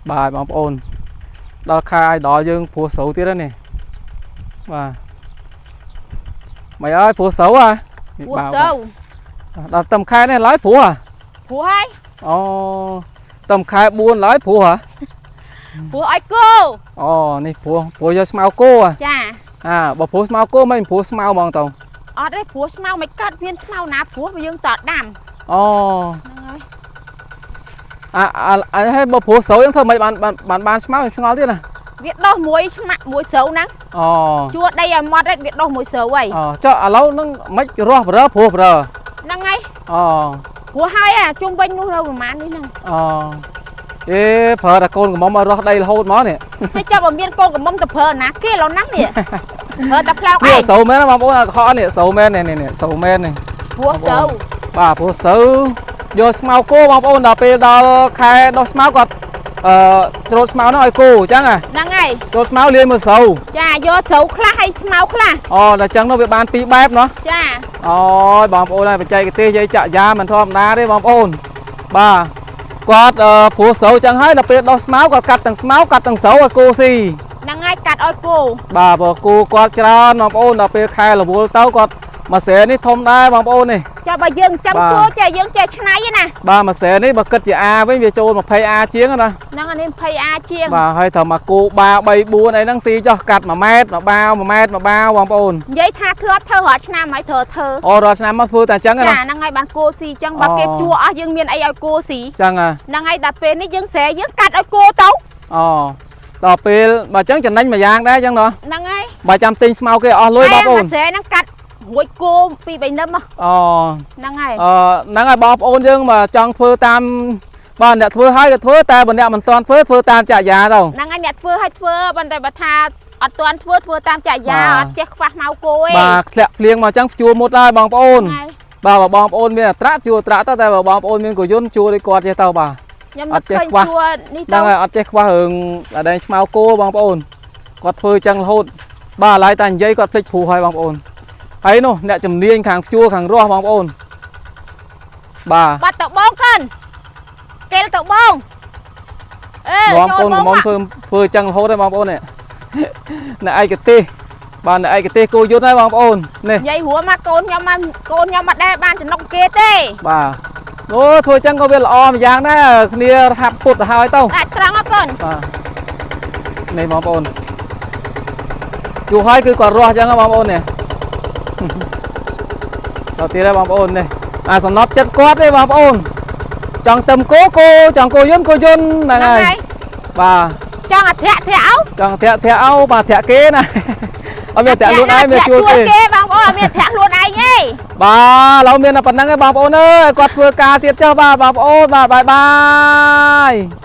បាទបងប្អូនដល់ខែឲ្យដល់យើងព្រោះស្រូវទៀតហើយនេះបាទមិនអើយព្រោះស្រូវហ่ะនេះ ព្រោះ បាវ ស្រូវ ដល់តំខែនេះឡើយព្រោះហ่ะ ព្រោះហើយ អូតំខែ4ឡើយព្រោះហ่ะ ព្រោះឲ្យគោ អូនេះព្រោះព្រោះយកស្មៅគោហ่ะ ចា អាបើព្រោះស្មៅគោមិនព្រោះស្មៅហ្មងទៅ អត់ទេព្រោះស្មៅមិនកាត់មានស្មៅណាព្រោះយើងតដាំ អូ ហ្នឹងហើយ អាអាអាហើយបើព្រោះស្រូវយើងធ្វើមិនបានបានបានបានស្មៅខ្ញុំឆ្ងល់ទៀតណា វាដោះមួយស្មាក់មួយស្រូវហ្នឹង អូ ជួដីឲ្យម៉ត់ហើយវាដោះមួយស្រូវហើយ អូចុះឥឡូវហ្នឹងមិនរស់បរើព្រោះបរើ ហ្នឹងហើយ អូ ព្រោះហើយអាជុំវិញនោះនៅប្រហែលនេះហ្នឹង អូអេប្រើតែកូនកំមុំឲ្យរស់ដីរហូតមកនេះ ហើយចាប់បើមានកូនកំមុំទៅប្រើណាគេឡូវហ្នឹងនេះប្រើតែផ្លោក នេះ ឯង ស្រូវមែនណាបងប្អូនអាកុហកនេះស្រូវមែននេះនេះនេះស្រូវមែននេះ ព្រោះស្រូវ បាទព្រោះស្រូវយកស្មៅគោបងប្អូនដល់ពេលដល់ខែដោះស្មៅគាត់អឺច្រូតស្មៅហ្នឹងឲ្យគោអញ្ចឹងហ่ะ ហ្នឹងហើយ ច្រូតស្មៅលាយមួយស្រូវ ចាយកស្រូវខ្លះហើយស្មៅខ្លះ អូដល់អញ្ចឹងនោះវាបានពីរបែបណោះ ចា អូយបងប្អូនហើយបច្ចេកទេសយាយចាក់យ៉ាមិនធម្មតាទេបងប្អូនបាទគាត់អឺព្រោះស្រូវអញ្ចឹងហើយដល់ពេលដោះស្មៅគាត់កាត់ទាំងស្មៅកាត់ទាំងស្រូវឲ្យគោស៊ី ហ្នឹងហើយកាត់ឲ្យគោ បាទបើគោគាត់ច្រើនបងប្អូនដល់ពេលខែរវល់ទៅគាត់មួយស្រែនេះធំដែរបងប្អូននេះ ចាបើយើងចាំ បាទ គោចេះយើងចេះឆ្នៃឯណា បាទមួយស្រែនេះបើគិតជាអាវិញវាចូល 20A ជាងណា ហ្នឹងអានេះ 20A ជាង បាទហើយត្រូវមកគោបា3 4អីហ្នឹងស៊ីចោះកាត់1ម៉ែត្រមួយបាវ1ម៉ែត្រមួយបាវបងប្អូន និយាយថាធ្លាប់ធ្វើរាល់ឆ្នាំហើយត្រូវធ្វើ អូរាល់ឆ្នាំមកធ្វើតែអញ្ចឹង ចា ណា ហ្នឹងហើយបានគោស៊ីអញ្ចឹងបើ អូ គេជួអស់យើងមានអីឲ្យគោស៊ី អញ្ចឹងហ่ะ ហ្នឹងហើយដល់ពេលនេះយើងស្រែយើងកាត់ឲ្យគោទៅ អូដល់ពេលបើអញ្ចឹងចំណេញមួយយ៉ាងដែរអញ្ចឹងណោះ ហ្នឹងហើយ បើចាំទិញស្មៅគេអស់លុយបងប្អូន ហើយមួយស្រែហ្នឹងកាត់រួចគោពីរបីនឹមហ៎ អូ ហ្នឹងហើយ អឺហ្នឹងហើយបងប្អូនយើងមកចង់ធ្វើតាមបាទអ្នកធ្វើហើយក៏ធ្វើតែបើអ្នកមិនទាន់ធ្វើធ្វើតាមចាក់យ៉ាទៅ ហ្នឹងហើយអ្នកធ្វើឲ្យធ្វើប៉ុន្តែបើថាអត់ទាន់ធ្វើធ្វើតាមចាក់យ៉ា បាទ អត់ចេះខ្វះម៉ៅគោទេ បាទធ្លាក់ភ្លៀងមកអញ្ចឹងជួមុតហើយបងប្អូន ហ្នឹងហើយ បាទបើបងប្អូនមានអត្រាជួត្រាក់ទៅតែបើបងប្អូនមានកយន្តជួដូចគាត់ចេះទៅបាទ ខ្ញុំ អត់ចេះ ឃើញ ខ្វះ ជួនេះទៅ ហ្នឹងហើយអត់ចេះខ្វះរឿងអដែងឆ្មៅគោបងប្អូនគាត់ធ្វើចឹងរហូតបាទឥឡូវតែនិយាយគាត់ភ្លេចព្រោះហើយបងប្អូនហើយនោះអ្នកជំនាញខាងភ្ជួរខាងរស់បងប្អូនបាទ បាត់តបងកិនគេលតបងអេ នាំកូន ចូល កំមុំធ្វើធ្វើចឹងរហូតហើយបងប្អូននេះអ្នកឯកទេសបាទអ្នកឯកទេសគោយុទ្ធហើយបងប្អូននេះ និយាយរួមកកូនខ្ញុំមកកូនខ្ញុំអត់ដែរបានចំណុកគេទេ បាទអូធ្វើចឹងក៏វាល្អម្យ៉ាងដែរគ្នាហាត់ពុតទៅហើយទៅ អាចត្រង់ហ៎កូន បាទនេះបងប្អូនជួហើយគឺគាត់រស់ចឹងហ៎បងប្អូននេះ ដល់ទៀតហើយបងប្អូននេះអាសំណប់ចិត្តគាត់ទេបងប្អូនចង់ទឹមគោគោចង់គោយន្តគោយន្តហ្នឹងហើយបាទ ចង់អាធាក់ធាក់អោ ចង់ធាក់ធាក់អោបាទធាក់គេណា អត់មានធាក់ខ្លួនឯងមានជួលគេ គេបងប្អូនអត់មានធាក់ខ្លួនឯងទេ បាទឥឡូវមានតែប៉ុណ្្នឹងឯងបងប្អូនអើយគាត់ធ្វើការទៀតចុះបាទបងប្អូនបាទបាយបាយ។